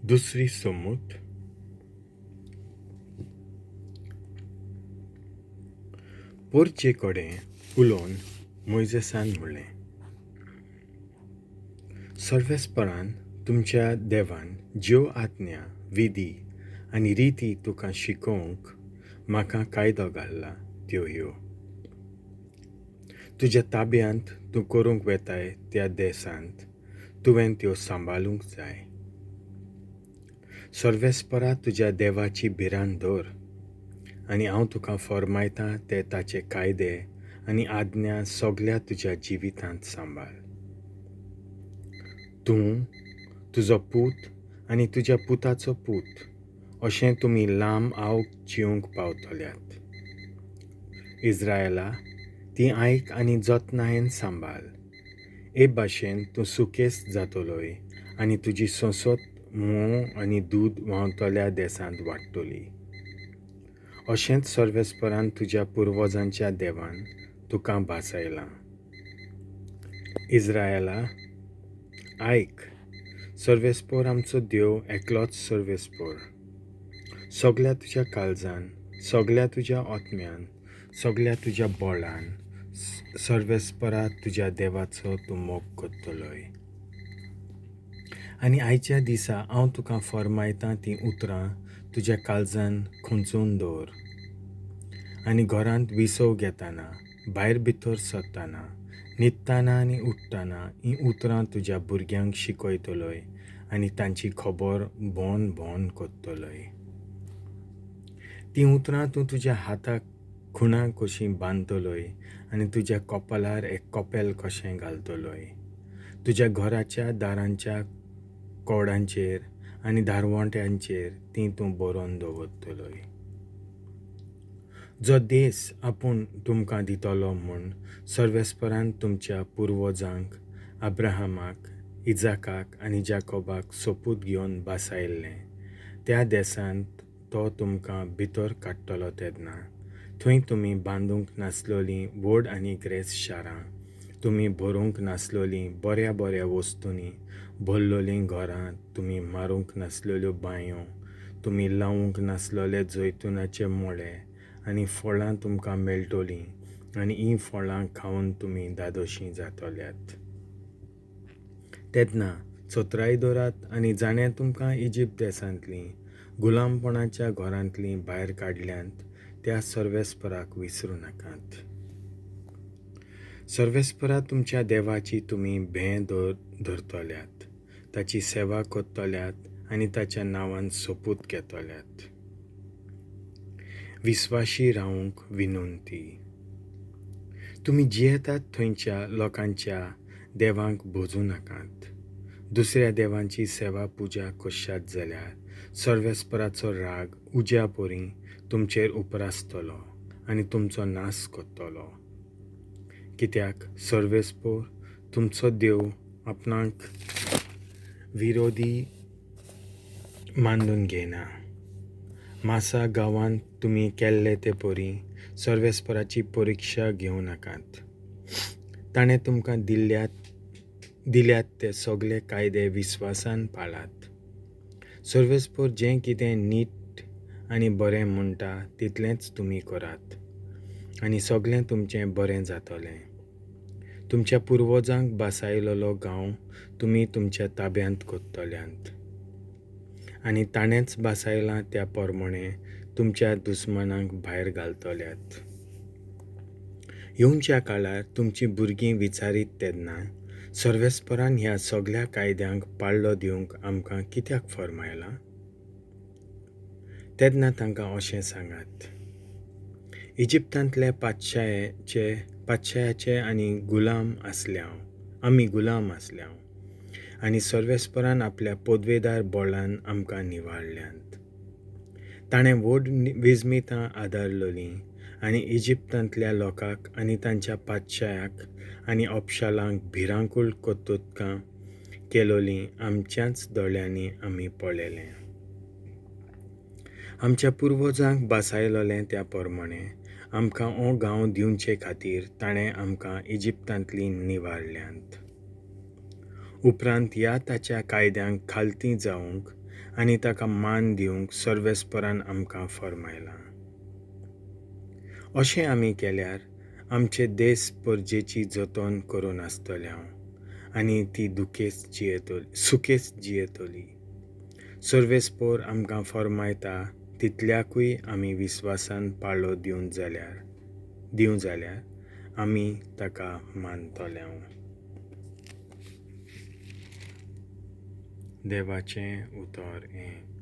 दुसरी सोमूत पोरचे कडेन उलोवन मोयजेसान म्हणलें, सर्वेस्परान तुमच्या देवान ज्यो आज्ञा, विधी आनी रिती तुका शिकोवंक म्हाका कायदो घाल्ला त्यो ह्यो. तुज्या ताब्यांत तूं करूंक वेताय त्या देशांत तुवें त्यो सांबाळूंक जाय. सर्वेस्परा तुज्या देवाची भिरांत धर आनी हांव तुका फर्मायतां ते ताचे कायदे आनी आज्ञा सगल्या तुज्या जिवितांत सांबाळ. तूं, तुजो पूत आनी तुज्या पुताचो पूत अशें तुमी लांब आवक जिवंक पावतल्यात. इज्रायला, ती आयक आनी जतनायेन सांबाळ. हे भाशेन तूं सुखेस्त जातलोय आनी तुजी संसद म्होंव आनी दूद व्हांवतल्या देशांत वाडटली. अशेंच सर्वेस्परान तुज्या पुर्वजांच्या देवान तुका भासायलां. इज्रायला, आयक, सर्वेस्पोर आमचो देव एकलोच सर्वेस्पोर. सगल्या तुज्या काळजान, सगल्या तुज्या आत्म्यान, सगल्या तुज्या बळान सर्वेस्परा तुज्या देवाचो तूं मोग करतलोय. आनी आयच्या दिसा हांव तुका फर्मायतां तीं उतरां तुज्या काळजान खोंचून दवर. आनी घरांत विसव घेतना, भायर भितर सरतना, न्हिदतना आनी उठ्ठना हीं उतरां तुज्या भुरग्यांक शिकयतलोय आनी तांची खबर भोंवन भोंवन करतलोय. तीं उतरां तूं तुज्या हाताक खुणां कशीं बांदतलोय आनी तुज्या कपालार एक कपेल कशें घालतलोय. तुज्या घराच्या दारांच्या कोडांचेर आनी दारवंट्यांचेर तीं तूं बरोवन दवरतलोय. जो देश आपूण तुमकां दितलो म्हूण सर्वेस्परान तुमच्या पुर्वजांक अब्राहमाक, इजाकाक आनी जाकोबाक सोपूत घेवन भासायल्लें त्या देशांत तो तुमकां भितर काडटलो तेन्ना थंय तुमी बांदूंक नासलोलीं व्हड आनी ग्रेस शारां, तुमी भरूंक नासलोलीं बऱ्या बऱ्या वस्तूंनी भरलोलीं घरां, तुमी मारूंक नासलेल्यो बांयो, तुमी लावूंक नासलेले जैतुनाचे मळे आनी फळां तुमकां मेळटलीं आनी हीं फळां खावन तुमी धादोशी जातल्यात. तेन्ना चत्राय दवरात आनी जाणें तुमकां इजिप्त देशांतलीं गुलामपणाच्या घरांतलीं भायर काडल्यांत त्या सर्वेस्पराक विसरूं नाकात. सर्वेस्परा तुमच्या देवाची तुमी भें धरतल्यात, ताची सेवा करतल्यात आनी ताच्या नांवान सोपूत घेतल्यात. विस्वाशी रावंक विनंती. तुमी जियेतात थंयच्या लोकांच्या देवांक भोजूं नाकात. दुसऱ्या देवांची सेवा पुजा करशात जाल्यार सर्वेस्पराचो राग उज्या परी तुमचेर उपरासतलो आनी तुमचो नाश करतलो. कित्याक सर्वेस्पोर तुमचो देव आपणाक विरोधी मानून घेयना. मासा गांवांत तुमी केल्ले ते परी सर्वेस्पराची परिक्षा घेवं नाकात. ताणें तुमकां दिल्यात ते सगळे कायदे विस्वासान पाळात. सर्वेस्पोर जें कितें नीट आनी बरें म्हणटा तितलेंच तुमी करात आनी सगळें तुमचें बरें जातलें. तुमच्या पुर्वजांक भासायलेलो गांव तुमी तुमच्या ताब्यांत करतल्यात आनी ताणेंच भासायलां त्या प्रमाणें तुमच्या दुस्मानांक भायर घालतल्यात. येवच्या काळार तुमचीं भुरगीं विचारीत तेन्ना सर्वेस्परान ह्या सगल्या कायद्यांक पाळो दिवंक आमकां कित्याक फर्मायलां? तेन्ना तांकां अशें सांगात, इजिप्तांतले पातशायाचे आनी गुलाम आसल्यांव, आमी गुलाम आसल्यांव आनी सर्वेस्परान आपल्या पदवेदार बळान आमकां निवारल्यांत. ताणें व्हड विजमितां आदारलोलीं आनी इजिप्तांतल्या लोकांक आनी तांच्या पातशायाक आनी अपशालांक भिरांकूळ कर्तुत्कां केलोलीं आमच्याच दोळ्यांनी आमी पळयलें. आमच्या पुर्वजांक भासायलोलें त्या प्रमाणें आमकां हो गांव दिवचे खातीर ताणें आमकां इजिप्तांतलीं निवारल्यांत. उपरांत ह्या ताच्या कायद्यांक खालती जावंक आनी ताका मान दिवंक सर्वेस्परान आमकां फर्मायलां. अशें आमी केल्यार आमचे देस परजेची जतन करून आसतले हांव आनी ती दुखेस्त जियेतली, सुखेस्त जियेतली. सर्वेस्पोर आमकां फर्मायता तितल्याकूय आमी विस्वासान पाळो दिवं जाल्यार आमी ताका मानतले. देवाचें उतर हें.